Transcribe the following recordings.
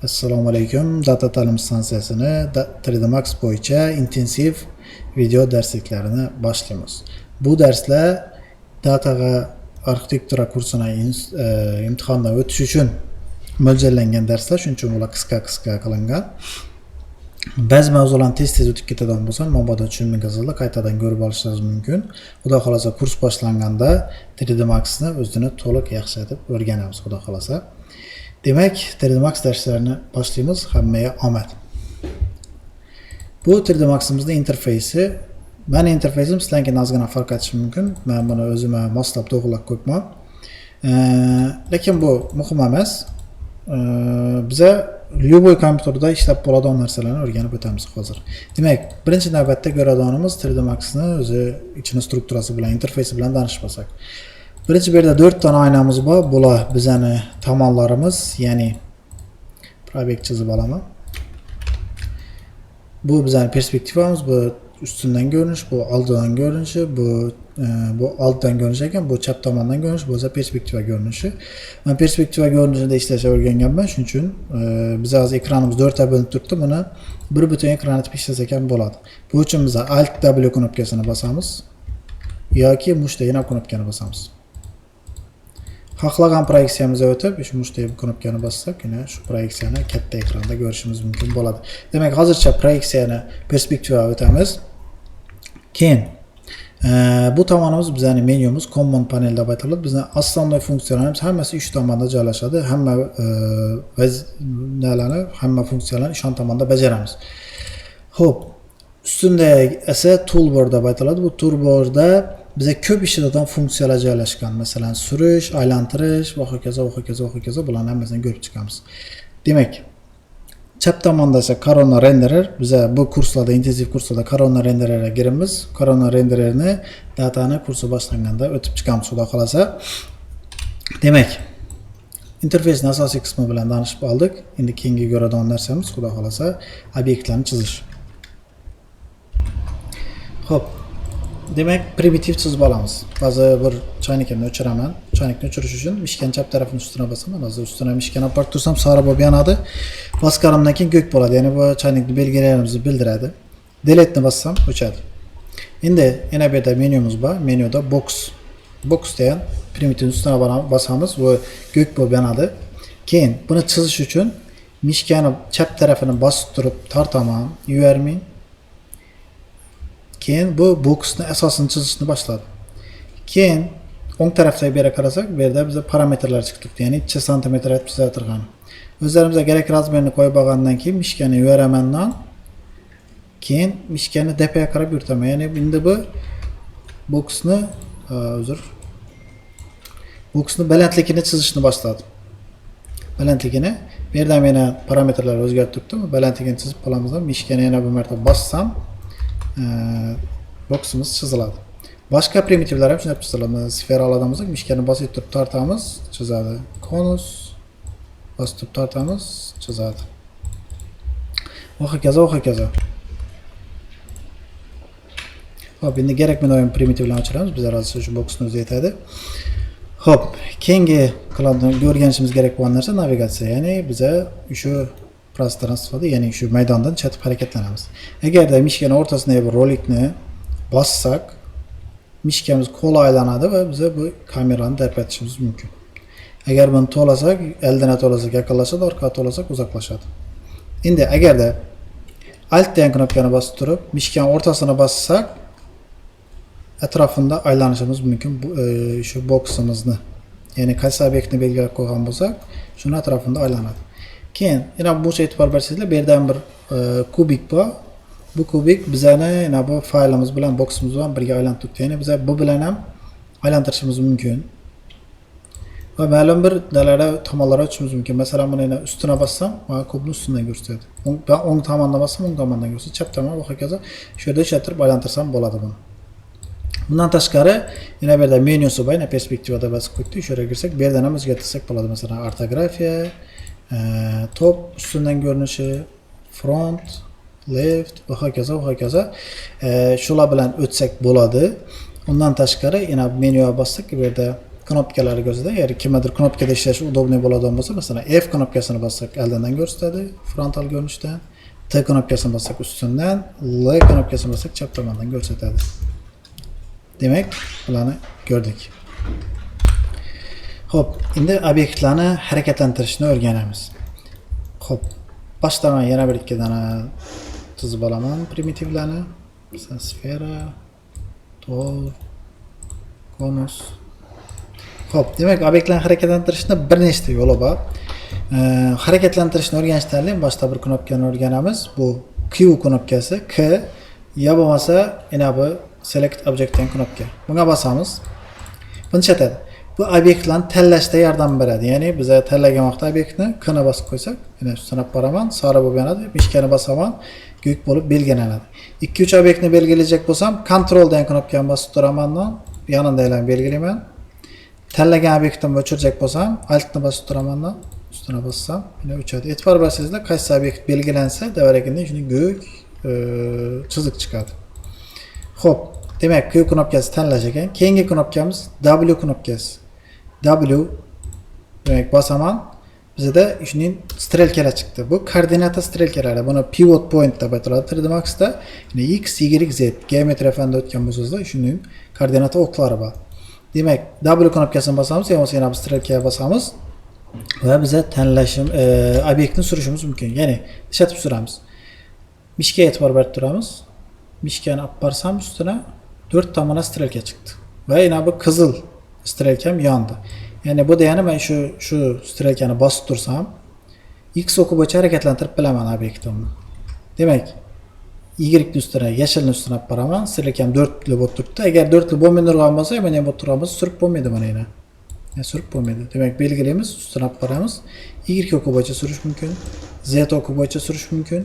Assalomu alaykum. Data ta'lim stansiyasini 3D Max bo'yicha intensiv video darsliklarini boshlaymiz. Bu darslar dataga arxitektura kursini imtihondan o'tish uchun mo'ljallangan darslar, shuning uchun ular qisqa-qisqa qilingan. Ba'zi mavzularni tez-tez o'tib ketadigan bo'lsam, mabodo tushunmay qolsanglar, qaytadan ko'rib olishingiz mumkin. Xudo xolasa, kurs boshlanganda 3D Maxni o'zini to'liq yaxshi etib o'rganamiz, xudo xolasa. Demak, 3D Max darslarini boshlaymiz. Hammaga omad. Bu 3D Max'imizning interfeysi. Mani interfeysim sizlarnikidan ozgina farq etishi mumkin. Men buni o'zima moslab to'g'rilab qo'yibman. Lekin bu muhim emas. Biza любой kompyuterda ishlab bo'ladigan narsalarni o'rganib o'tamiz hozir. Demak, birinchi navbatda ko'radiganimiz 3D Max'ni o'zi ichini strukturasi bilan, interfeysi bilan tanishib olsak. Birinchi bu yerda 4 dona oynamiz bor. Bular bizani tomonlarimiz, ya'ni proyekt chizib olaman. Bu bizani perspektivamiz, bu ustundan ko'rinish, bu oldidan ko'rinishi, bu olddan ko'rinish ekan, bu chap tomondan ko'rinish, bu esa perspektiva ko'rinishi. Men perspektiva ko'rinishida ishlashni o'rganganman, shuning uchun biz hozir ekranimiz 4 ta bo'linib turibdi, buni bir butun ekran etib ishlasak ham bo'ladi. Bu uchun biz Alt W knopkasini bosamiz yoki mushda yana knopkani bosamiz. Xohlagan proyeksiyamizga o'tib, shu mushtdagi knopkani bossak, yana shu proyeksiyani katta ekranda ko'rishimiz mumkin bo'ladi. Demak, hozircha proyeksiyani perspektivaga o'tamiz. Keyin bu tomonimiz bizning menyumiz Common panel deb aytiladi. Bizning основной funksiyalarimiz hammasi uch tomonda joylashadi. Hamma nalarni, hamma funksiyalarni o'sha tomonda bajaramiz. Xo'p, ustunda esa toolbar deb aytiladi. Bu toolbarda biza ko'p ishlatadigan funksiyalar joylashgan. Masalan, surish, aylantirish va hokazo, va hokazo, va hokazo, bularni hammasini ko'rib chiqamiz. Demak, chap tomonda esa Corona Renderer. Biza bu kurslarda, intensiv kurslarda Corona Rendererga kiramiz. Corona Rendererni datani kursi boshlanganda o'tib chiqamiz, xudo xolasa. Demak, interfeysning asosiy qismi bilan tanishib oldik. Endi keyingi ko'radigan narsamiz, xudo xolasa, obyektlarni chizish. Xo'p, demak, primitiv chizib olamiz. Hozir bir choynikimni o'chiraman. Choynikni o'chirish uchun мышка ni chap tarafini ustuna bosaman. Hozir ustuna мышка ni olib borib tursam, sariq bo'lib yonadi. Bosganimdan keyin ko'k bo'ladi. Ya'ni bu choynikni belgilarimizni bildiradi. Delete ni bossam o'chadi. Endi yana bu yerda menyumiz bor. Menyuda box, box degan primitivni ustuna bosamiz. Bu ko'k bo'lib yonadi. Keyin buni chizish uchun мышка ni chap tarafini bosib turib tortaman, yuvarmang. Keyin bu boksni asosini chizishni boshladi. Keyin o'ng tarafdagi bu yerga qarasak, bu yerda bizga parametrlar chiqib turibdi, ya'ni necha santimetr etib chiziltirgan. O'zlarimizga kerak размер ni qo'yib olgandan keyin мышка ni yuvaramandan keyin мышка ni tepaga qarab yuritaman. Ya'ni endi bu boksni, uzr, boksni balandligini chizishni boshladi. Balandligini bu yerda yana parametrlar o'zgarib turibdi. Balandligini chizib qolamiz. Мышка ni yana bir marta bossam, boksimiz chiziladi. Boshqa primitivlar ham shunday chiziladi. Masalan, sfera oladigan bo'lsak, мышка ni bosib turib tortamiz, chizadi. Konus bosib turib tortamiz, chizadi. Va hokazo, va hokazo. Xo'p, endi kerak bo'lgan primitivlarni o'chiramiz. Bizlar hozir shu boksni o'zi yetadi. Xo'p, keyingi qiladigan o'rganishimiz kerak bo'lgan narsa navigatsiya. Ya'ni biza shu пространство da, ya'ni shu maydondan chatib harakatlanamiz. Agarda мышка ni o'rtasidagi bir rolikni bossak, мышка miz qo'l aylanadi va biza bu kamerani tarpatishimiz mumkin. Agar buni to'lasak, oldina to'lasak yaqinlashadi, orqaga to'lasak uzoqlashadi. Endi agarda Alt degan knopkani bosib turib, мышка ni o'rtasini bossak, atrofida aylanishimiz mumkin bu, shu boksimizni. Ya'ni qaysi obyektni belgilab qo'ygan bo'lsak, shuni atrofida aylanadi. Keyin yana buncha e'tibor bersanglar, bu yerdan bir kubik bor. Bu kubik bizani yana bu faylimiz bilan, boksimiz bilan birga aylanib turibdi. Ya'ni biza bu bilan ham aylantirishimiz mumkin. Va ma'lum bir nalara, tomonlarga o'tishimiz mumkin. Masalan, buni yana ustuna bossam, mana kubni ustidan ko'rsatadi. O'ng, ben o'ng tomondan bossam, o'ng tomondan ko'rsatadi, chap tomon va hokazo. Shu yerda ishlattirib aylantirsam bo'ladi buni. Bundan tashqari yana bu yerda menyusi bor, yana perspektivada bosib qo'yibdi. Shu yerga kirsak, bu yerdan ham o'zgartirsak bo'ladi. Masalan, ortografiya, top ustundan ko'rinishi, front, left va hokazo, va hokazo. Shular bilan o'tsak bo'ladi. Undan tashqari yana menyuga bossak, bu yerda Knopkalari ko'rsatadi. Agar kimnidir knopkada ishlash удобный bo'ladigan bo'lsa, masalan, F knopkasini bossak, oldindan ko'rsatadi, frontal ko'rinishda. T knopkasini bossak ustundan, L knopkasini bossak chap tomondan ko'rsatadi. Demak, bularni ko'rdik. Xo'p, endi obyektlarni harakatlantirishni o'rganamiz. Xo'p, boshda men yana bir ikki dona chizib olaman primitivlarni. Masalan, sfera, tor, konus. Xo'p, demak, obyektlarni harakatlantirishni bir nechta yo'li bor. Harakatlantirishni o'rganishdan oldin boshda bir knopkani o'rganamiz. Bu Q knopkasi, K yo bo'lmasa yana bu Select Object degan knopka. Bunga bosamiz. Buni ishlatadi. Bu obyektlarni tanlashda yordam beradi. Ya'ni biz tanlagan vaqtda obyektni K ni bosib qo'ysak, mana sanab boraman, sariq bo'lib yonadi, mishkani bosaman, ko'k bo'lib belgilanadi. 2-3 obyektni belgilayjak bo'lsam, Ctrl degan knopkani bosib turaman, yonida belgilayman. Tanlagan obyektimni o'chirjak bo'lsam, Altni bosib turaman, ustuna bossam, mana o'chadi. E'tibor bersangizlar, qaysi obyekt belgilansa, tevaragida shuni ko'k chiziq chiqadi. Xo'p, demak, Q knopkasi tanlash ekan. Keyingi knopkamiz W knopkasi. W, demak, bosaman. Bizda shuning strelkalar chiqdi. Bu koordinata strelkalari. Buni pivot point deb aytiladi 3D Maxda. Ya'ni X, Y, Z geometriya fanida o'tgan bo'lsangizlar, shuning koordinata o'qlari bor. Demak, W knopkasini bosamiz, yo bo'lmasa yana bir strelkaga bosamiz va biza tanlashim obyektni surishimiz mumkin. Ya'ni ishlatib suramiz. Mishka e'tibor berib turamiz. Mishkani olib borsam ustuna 4 tomondan strelka chiqdi. Va yana bu qizil strelkam yondi. Ya'ni bu degani men shu strelkani bosib tursam, X o'qi bo'yicha harakatlantirib bilaman obyektimni. Demak, Y ni ustuna, yashilni ustuna olib boraman. Strelkam 4li bo'lib turibdi. Agar 4li bo'lmay turgan bo'lsa, mana bo'lib turgan bo'lsa, surib bo'lmaydi mana yana. Yani surib bo'lmaydi. Demak, belgilaymiz, ustuna olib boramiz. Y o'qi bo'yicha surish mumkin. Z o'qi bo'yicha surish mumkin.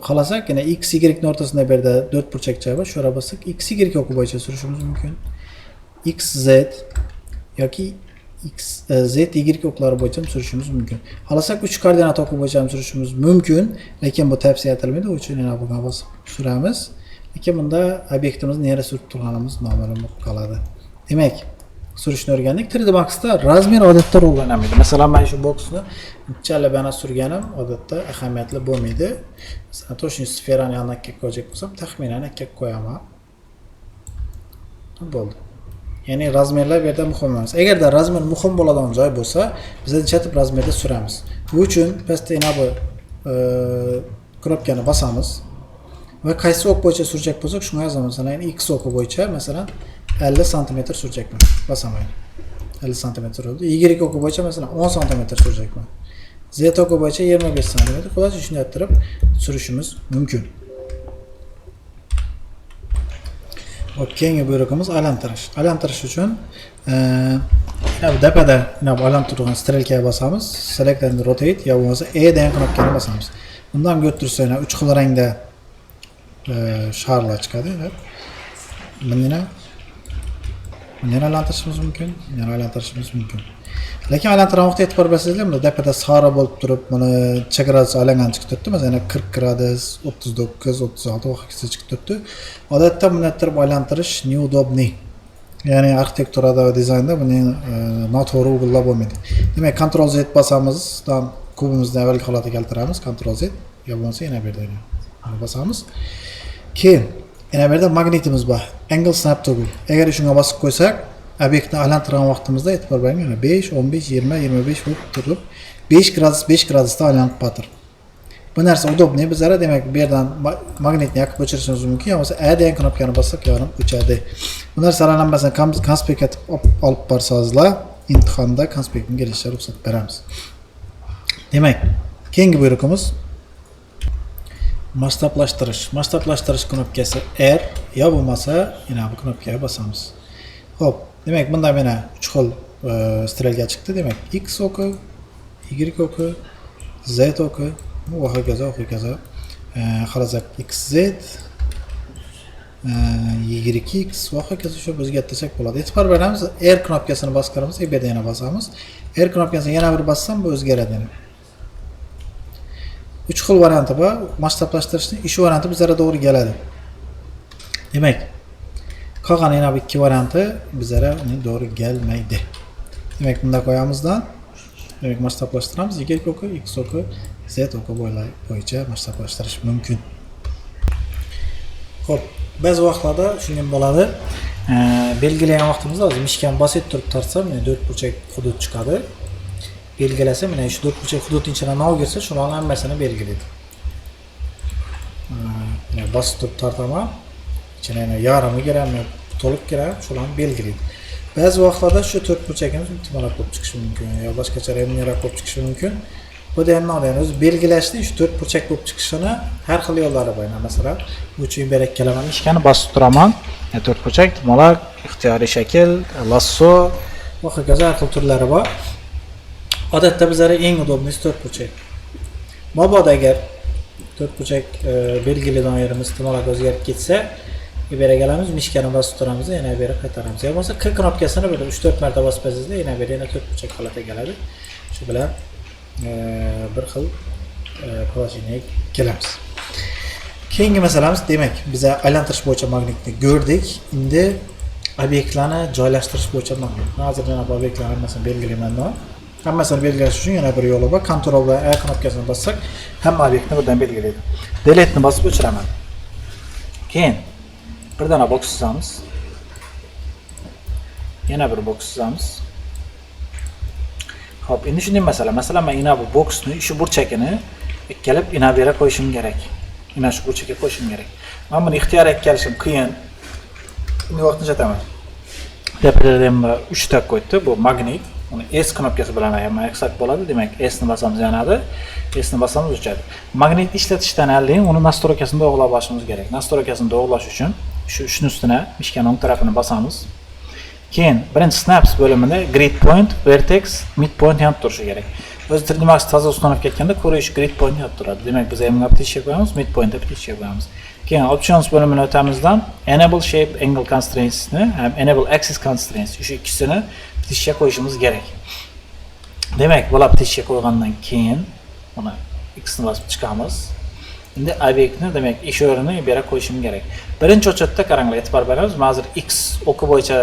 Xohlasak, yana X, Y ni o'rtasida bu yerda 4 burchakcha bor. Shu yerga bossak, X, Y o'qi bo'yicha surishimiz mumkin. X, Z yoki X, Z, Y o'qlari bo'yicha ham surishimiz mumkin. Xohlasak 3 koordinat o'qi bo'yicha ham surishimiz mumkin, lekin bu tavsiya etilmaydi. U uchun yana bunga bosib suramiz. Lekin bunda obyektimizni nera surib turganimiz noma'lum bo'lib qoladi. Demak, surishni o'rgandik. 3D Maxda razmer odatda rol o'ynamaydi. Masalan, men shu boksni chala bana surganim odatda ahamiyatli bo'lmaydi. Masalan, точно sferani yoniga qo'yajak bo'lsam, taxminan akka qo'yaman. Bo'ldi. Ya'ni razmerlar bu yerda muhim emas. Agarda razmer muhim bo'ladigan joy bo'lsa, biz chatib razmerda suramiz. Bu uchun pastda yana bu knopkani bosamiz va qaysi o'q bo'yicha surjak bo'lsak, shunga yozamiz. Masalan, X o'qi bo'yicha, masalan, 50 sm surjakman. Bosaman. 50 sm bo'ldi. Y o'qi bo'yicha, masalan, 10 sm surjakman. Z o'qi bo'yicha 25 sm. Xullas, shunday turib surishimiz mumkin. Hop, keyingi buyrug'imiz aylantirish. Aylantirish uchun tepada bu aylantirgan strelkaga bosamiz. Select and rotate yo bo'lmasa E degan knopkani bosamiz. Bundan ko'rib tursa, yana 3 xil rangda sharlar chiqadi. Buni yana aylantirishimiz mumkin, yana aylantirishimiz mumkin. Lekin aylantirgan vaqtda e'tibor bersangizlar, bunda tepada sariq bo'lib turib, buni necha gradus aylangan chiqib turibdi. Masalan, 40 gradus, 39, 36 va hokazo chiqib turibdi. Odatda bunday turib aylantirish неудобный. Ya'ni arxitekturada va dizaynda buni noto'g'ri ugullab bo'lmaydi. Demak, Ctrl Z bosamiz, kubimizni avvalgi holatiga keltiramiz. Ctrl Z yo bo'lmasa yana bu yerda bosamiz. Keyin yana bu yerda magnitimiz bor. Angle Snap Toggle. Agar shunga bosib qo'ysak, obyektni aylantirgan vaqtimizda e'tibor bering, mana 5, 15, 20, 25 bo'lib turib, 5 gradus, 5 gradusda aylanib botir. Bu narsa удобный bizlarga. Demak, bu yerdan magnitni yoqib o'chirishimiz mumkin, yo bo'lmasa A degan knopkani bossak, yonib o'chadi. Bu narsalarni hammasini konspekt etib olib borsangizlar, imtihonda konspektni kelishga ruxsat beramiz. Demak, keyingi buyrug'imiz masshtablashtirish. Masshtablashtirish knopkasi R yo bo'lmasa yana bu knopkaga bosamiz. Xo'p, demak, bunda mana 3 xil strelka chiqdi. Demak, X o'qi, Y o'qi, Z o'qi va hokazo, hokazo. Xohlasak X, Z, Y, X va hokazo shu o'zgartirsak bo'ladi. E'tibor beramiz, R knopkasini bosganimiz, bu yerda yana bosamiz. R knopkasini yana bir bossam, bu o'zgaradi yana. 3 xil varianti bor. Masshtablashtirishning shu varianti bizlarga to'g'ri keladi. Demak, Qolgan yana ikki varianti bizlarga to'g'ri kelmaydi. Demak, bunda qo'yamizdan, demak, masshtablashtiramiz. Y o'qi, X o'qi, Z o'qi bo'yicha masshtablashtirish mumkin. Xo'p, ba'zi vaqtlarda shunday bo'ladi. Belgilagan vaqtimizda hozir mishkani bosib turib tortsam, mana to'rt burchak hudud chiqadi. Belgilasa, mana shu to'rt burchak hududning ichidan nima kirsa, shularni hammasini belgilaydi. Mana bosib turib tortaman, ichina yana yarmi kirami, to'liq kirami, shularni belgilaydi. Ba'zi vaqtlarda shu to'rt burchagimiz timorak bo'lib chiqishi mumkin yo boshqacha remniroq bo'lib chiqishi mumkin. Bu degani ya'ni o'zi belgilashni shu to'rt burchak bo'lib chiqishini har xil yo'llari bor. Masalan, bu uchun berak kelaman, mishkani bosib turaman. To'rt burchak, timorak, ixtiyoriy shakl, lasso va hokazo har xil turlari bor. Odatda bizlarga eng удобный si to'rt burchak. Mabodo agar to'rt burchak belgilaydigan yerimiz timorak o'zgarib ketsa, bu yerga kelamiz, mishkani bosib turamiz, yana bu yerga qaytaramiz. Yo bo'lmasa K knopkasini bir 3-4 marta bosib qo'ysangizda, yana bu yerga yana to'rt burchak holatga keladi. Shu bilan bir xil положение ga kelamiz. Keyingi masalamiz, demak, biza aylantirish bo'yicha magnitni ko'rdik. Endi obyektlarni joylashtirish bo'yicha magnit. Hozir yana bu obyektlarni hammasini belgilayman. Hammasini belgilash uchun yana bir yo'li bor. Ctrl va A knopkasini bossak, hamma obyektni birdan belgilaydi. Delete ni bosib o'chiraman. Keyin bir dona boks chizamiz. Yana bir boks chizamiz. Xo'p, endi shunday masala. Masalan, men ina bu boksni shu burchagini ikkalib ina bu yerga qo'yishim kerak. Ina shu burchakka qo'yishim kerak. Men buni ixtiyoriy kelishim qiyin. Endi vaqtni ishlatamiz. Tepada 3 ta qo'ydi, bu magnit. Uni S knopkasi bilan ham yaksak bo'ladi. Demak, S ni bosamiz yonadi, S ni bosamiz o'chadi. Magnit ishlatishdan oldin uni настройка sini to'g'rilab olishimiz kerak. Настройка sini to'g'rilash uchun shu uchni ustuna mishkani o'ng tarafini bosamiz. Keyin birinchi snaps bo'limida grid point, vertex, midpoint yonib turishi kerak. O'zi 3D Max toza установка etganda ko'rish grid point yonib turadi. Demak, biz ham птичка qo'yamiz, midpoint птичка qo'yamiz. Keyin options bo'limini o'tamizdan enable shape angle constraintsni ham enable axis constraints shu ikkisini птичка qo'yishimiz kerak. Demak, bular птичка qo'ygandan keyin uni X ni bosib chiqamiz. Endi obyektni, demak, ish o'rnini bu yerga qo'yishim kerak. Birinchi очередь da qaranglar, e'tibor beramiz. Men hozir X o'qi bo'yicha,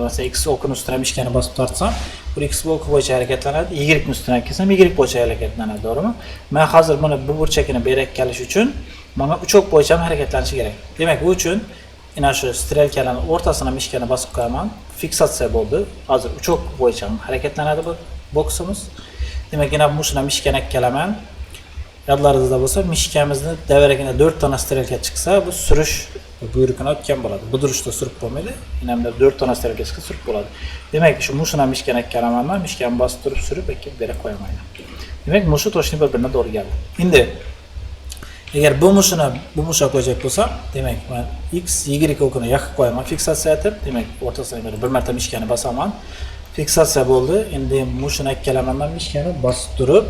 masalan, X o'qini ustuna mishkani bosib tortsam, bu X o'qi bo'yicha harakatlanadi, Y ni ustuna kelsam, Y bo'yicha harakatlanadi, to'g'rimi? Men hozir buni bu burchakini bu yerga kelish uchun menga uch o'q bo'yicha ham harakatlanishi kerak. Demak, bu uchun ina shu strelkalarning o'rtasina mishkani bosib qo'yaman. Fiksatsiya bo'ldi. Hozir uch o'q bo'yicha ham harakatlanadi bu boksimiz. Demak, yana mushuna mishkani kelaman. Yodlaringizda bo'lsa, mishkamizni davaragina 4 dona strelka chiqsa, bu surish buyrug'ini o'tgan bo'ladi. Bu durishda surib bo'lmaydi. Yana 4 dona strelka chiqsa surib bo'ladi. Demak, shu mushuna mishkani kelaman, mishkani bosib turib surib kelib bera qo'yaman. Demak, mushu точно bir-birini to'g'ri keldi. Endi agar bu mushuni bu musha qo'yacak bo'lsam, demak, men X, Y o'qini yoqib qo'yaman fiksatsiya etib, demak, o'rtasina bir marta mishkani bosaman. Fiksatsiya bo'ldi. Endi mushuni ikkalamandan mishkani bosib turib,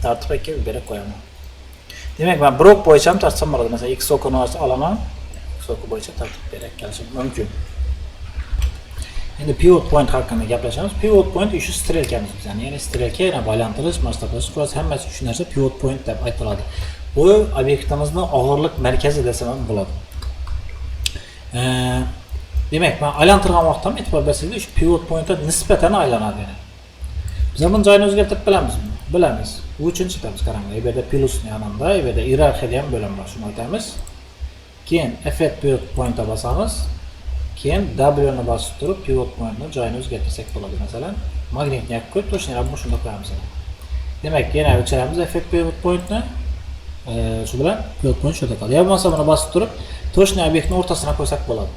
tortib kelib bera qo'yaman. Demak, men bir o'q bo'yicha ham tortsam bo'ladi. Masalan, X o'qini olaman, X o'qi bo'yicha tortib bera kelishim mumkin. Endi pivot point haqida gaplashamiz. Pivot point shu strelkamiz bizani. Ya'ni strelka, yana aylantirish, masshtablashish, xullas hammasi shu narsa pivot point deb aytiladi. Bu obyektimizni og'irlik markazi desam ham bo'ladi. Demak, men aylantirgan vaqtda ham e'tibor bersangiz, shu pivot pointga nisbatan aylanadi yana. Biz buni joyini o'zgartirib bilamizmi? Bilamiz. Bu uchun chiqamiz, qaranglar. Bu yerda plusni yonida, bu yerda iyerarxiyada ham bo'lim bor, shuni aytamiz. Keyin effect pivot pointga bosamiz. Keyin W ni bosib turib pivot pointni joyini o'zgartirsak bo'ladi. Masalan, magnitni yoqib qo'yib, точно shunda qo'yamiz. Demak, yana o'chiramiz effect pivot pointni. Shu bilan pivot point shu yerda qoladi. Yo bo'lmasa buni bosib turib, точно obyektni o'rtasina qo'ysak bo'ladi.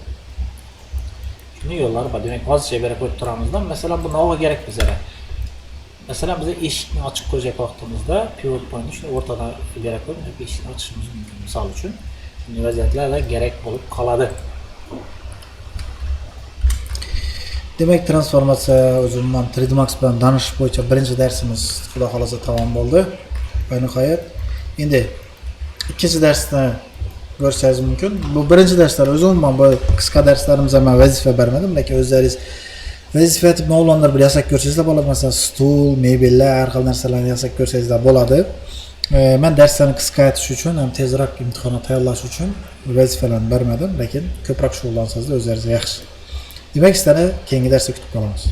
Shuni yo'llari bor. Demak, hozircha bu yerga qo'yib turamizda. Masalan, bu nima kerak bizga? Masalan, biz eshikni ochiq qo'yacak vaqtimizda pivot pointni shuni o'rtadan bu yerga qo'yib, eshikni ochishimiz mumkin. Misol uchun, shunday vaziyatlarda kerak bo'lib qoladi. Demak, transformatsiya o'zi umuman 3D Max bilan tanishish bo'yicha birinchi darsimiz xudo xohlasa tamom bo'ldi. Va nihoyat endi ikkinchi darsni ko'rishingiz mumkin. Bu birinchi darslar o'zi umuman bu qisqa darslarimizda men vazifa bermadim, lekin o'zlaringiz vazifa etib mavlonlar bir yasab ko'rsangizlar bo'ladi. Masalan, stul, mebellar, har xil narsalarni yasab ko'rsangizlar bo'ladi. Men darslarni qisqartirish uchun ham tezroq imtihonga tayyorlash uchun vazifalarni bermadim, lekin ko'proq shug'ullansangizlar o'zlaringizga yaxshi. Demak, sizlarni keyingi darsda kutib qolamiz.